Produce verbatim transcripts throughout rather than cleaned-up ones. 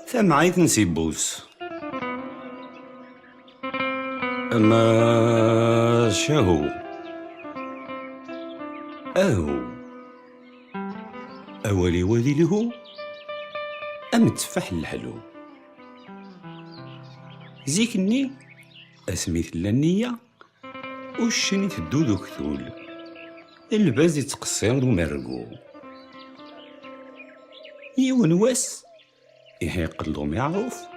Tamɛayt n Sibus. Amacahu. Ahu. Awal-iw ad ilhu am tteffaḥ n leḥlu. Zik-nni, asmi tella nniya, uccen iteddu d uktul, lbaz ittqeṣṣir d umergu. Yiwen wass, Iḥiqel d Umiɛruf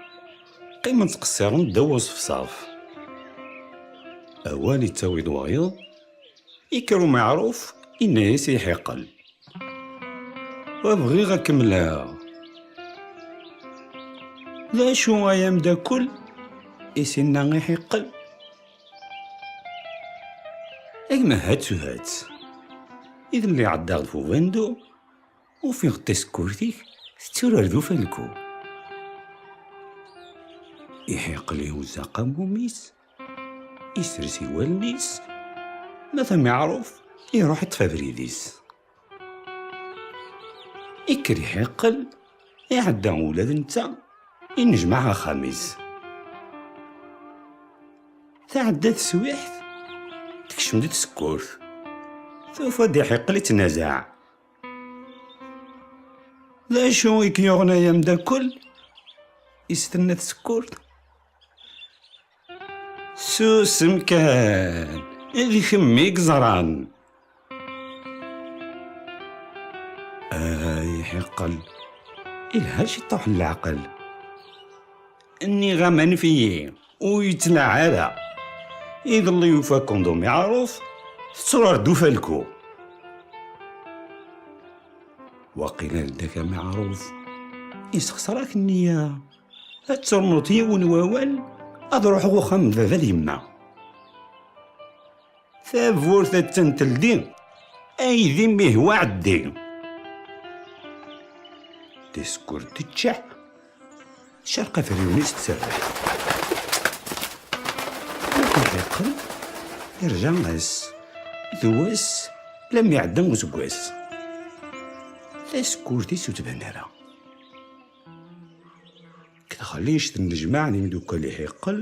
qqimen ttqeṣṣiren ddaw uṣefṣaf. Awal ittawi-d wayeḍ, ikker Umiɛruf, inna-yas i Iḥiqel: "Wa bɣiɣ ad kemmleɣ." "D acu ay amdakel?" i s-inna Iḥiqel. "A gma, hatu hat, iḍelli ɛeddaɣ-d f ubandu, ufiɣ-d tasekkurt-ik tetturar d ufalku." Iḥiqel ihuzz aqamum-is, isres i wallen-is, ma d Umiɛruf iruḥ iṭṭef abrid-is. Ikker Iḥiqel, iɛedda ula d netta, innejmaɛ axxam-is. Tɛedda teswiḥt, tekcem-d tsekkurt, tufa-d Iḥiqel ittnazaɛ. "D acu i k-yuɣen ay amdakel?" i s-tenna tsekkurt. "Susem kan, d kemm i yeẓran." Ay Iḥiqel, ilha ciṭuḥ n leɛqel. "Nniɣ-am anef-iyi, ur yettlaɛ ara. Iḍelli yufa-ken d Umiɛruf, tetturar d ufalku." Waqila d Dda Kamiɛruf, isexṣer-ak nniya. Ad ternuḍ yiwen wawal, ad ruḥeɣ uxxam n baba d yemma. Tawwurt attan teldi, aydi mi ihwa ɛeddi. Tasekkurt teččeḥ, tcerreq afriwen-is tserreḥ. Iḥiqel irǧa ass d wass, lammi iɛedda useggas. Tasekkurt-is ur tban ara. Deg texlict n lejmaɛ n imeddukal Iḥiqel,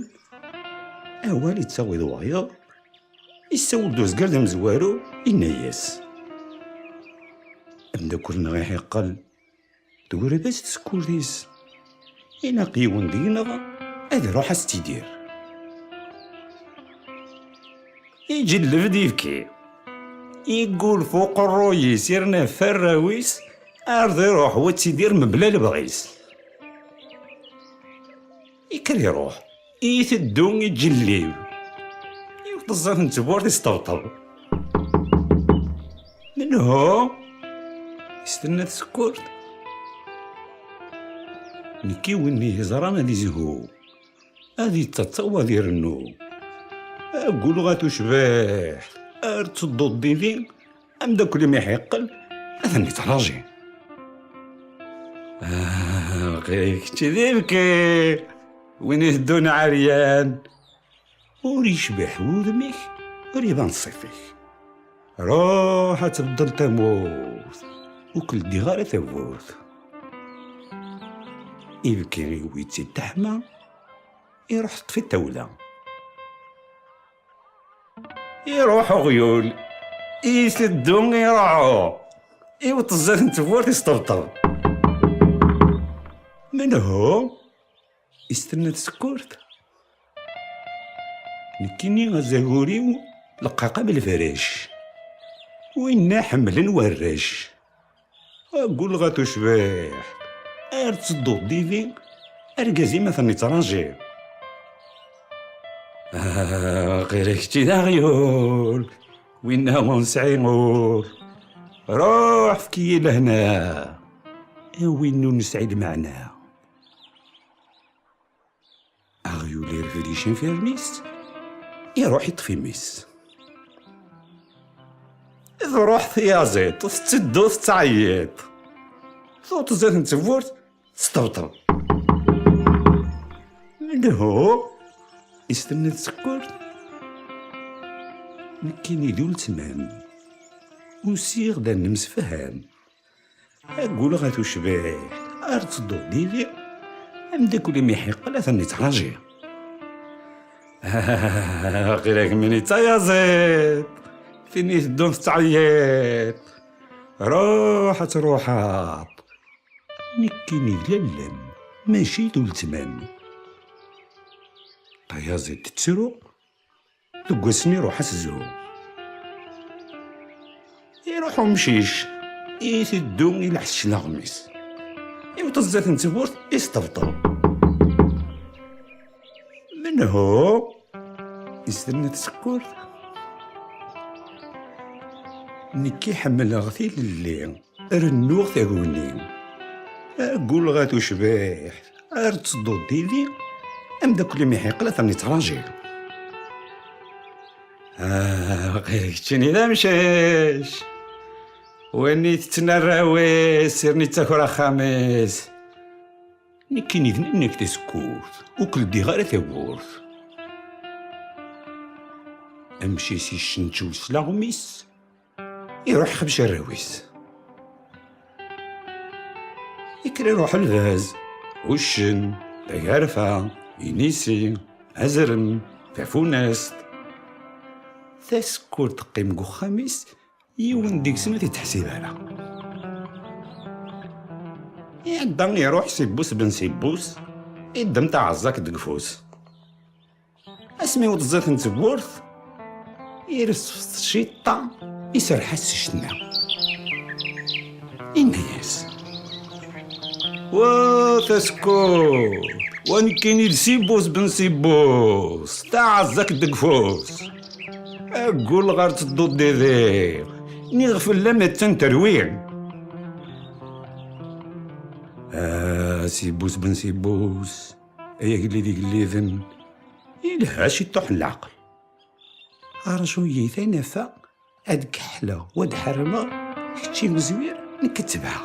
awal ittawi-d wayeḍ, issawel-d uzger d amezwaru, inna-yas: "Ameddakel-nneɣ Iḥiqel, tegreb-as tsekkurt-is. Ilaq yiwen deg-neɣ ad iruḥ ad s-tt-idir." Iǧelleb-d ibki. Iggul f uqerruy-is, yerna f arraw-is, ar d iruḥ wa ttidir mebla lebɣi-s. Ikker iruḥ, iteddu iǧellib. Yiwet tẓẓart n tewwurt isṭebṭeb. "Menhu?" i s-tenna tsekkurt. "Nekki win i yeẓran ad izhu, ad yettaṭṭaw, ad irennu. Aggul ɣa tucbiḥt, ar tedduḍ didi, ameddakel-im Iḥiqel atan ittraǧi." "Ah, kečč d ibki, win iteddun ɛeryan. Ur yecbiḥ wudem-ik, ur iban ṣṣif-ik. Ruḥ ad tbeddel tamurt, ur k-ldiɣ ara tawwurt." Ibki iwwi-tt-id teḥma, iruḥ teṭṭef-it tawla. Iruḥ uɣyul, iteddu iruḥu, iwet ẓẓat n tewwurt isṭebṭeb. "Menhu?" i s-tenna tsekkurt. "Nekkini azagur-iw leqqaq am lefrac, winna ḥemmlen warrac. Aggul ɣa tucbiḥt, ar tedduḍ didi, argaz-im atan ittraǧi." "Ah, ɣir kečči d aɣyul, winna ur nesɛi ul. Ruḥ, efk-iyi lehna, a win ur nesɛi lmeɛna." Aɣyul irfed icenfiren-is, iruḥ iṭṭef imi-s. Truḥ tyaziḍt, tetteddu tettɛeyyiḍ. Tuṭ zdat n tewwurt, tesṭebṭeb. "Menhu?" i s-tenna tsekkurt. "Nekkini d uletma-m. Usiɣ-d ad nemsefham. Aggul ɣa tucbiḥt, ar tedduḍ didi, Ameddakel-im iḥiqel atan yettraǧi. Ɣir agmi-nni d tayaziḍt, tin iteddun tettɛeyyiḍ. Ruḥ ad truḥeḍ. Nekkini d lallam, mačči d uletma-m. Tayaziḍt tettru, deg wass-nni iruḥ-as zzhu. Iruḥ umcic, iteddu ileḥḥes cclaɣem-is. Iwweḍ zdat n tewwurt, isṭebṭeb. Menhu? Is tenna tsekkurt. Nekki ḥemmleɣ tilelli, rennuɣ taguni. Agul ɣer tucbiḥt, ar tettedduḍ didi, ameddakel-im iḥiqel atan yettraǧi. Ah, keččini d amcic. Win itetten arraw-is, irni yettaker axxam-is. Nekkini d nennek tasekkurt, ur k-ldiɣ ara tawwurt. Amcic icenčew s laɣem-is, iruḥ ixbec arraw-is. Ikker iruḥ lbaz, uccen, tagarfa, inisi, azrem, tafunast. Tasekkurt teqqim deg uxxam-is, yiwen deg-sen ur t-id-teḥsib ara. Iɛedda iruḥ Sibbus ben Sibbus, iddem taɛeẓẓagt deg ufus. Asmi iwweḍ zdat n tewwurt, ireffes ciṭṭa, iserreḥ-as s ccna. Inna-yas: Wa tasekkurt, wa nekkini d Sibbus ben Sibbus, taɛeẓẓagt deg ufus. Agul ɣer tedduḍ didi, niɣ fell-am attan terwi. Ah, Sibbus ben Sibbus, ay agellid igelliden, ilha ciṭuḥ n leɛqel. Rju-yi tanafa, ad keḥleɣ, wa ad ḥermeɣ, kečči uzwir, nekk ad tebɛeɣ.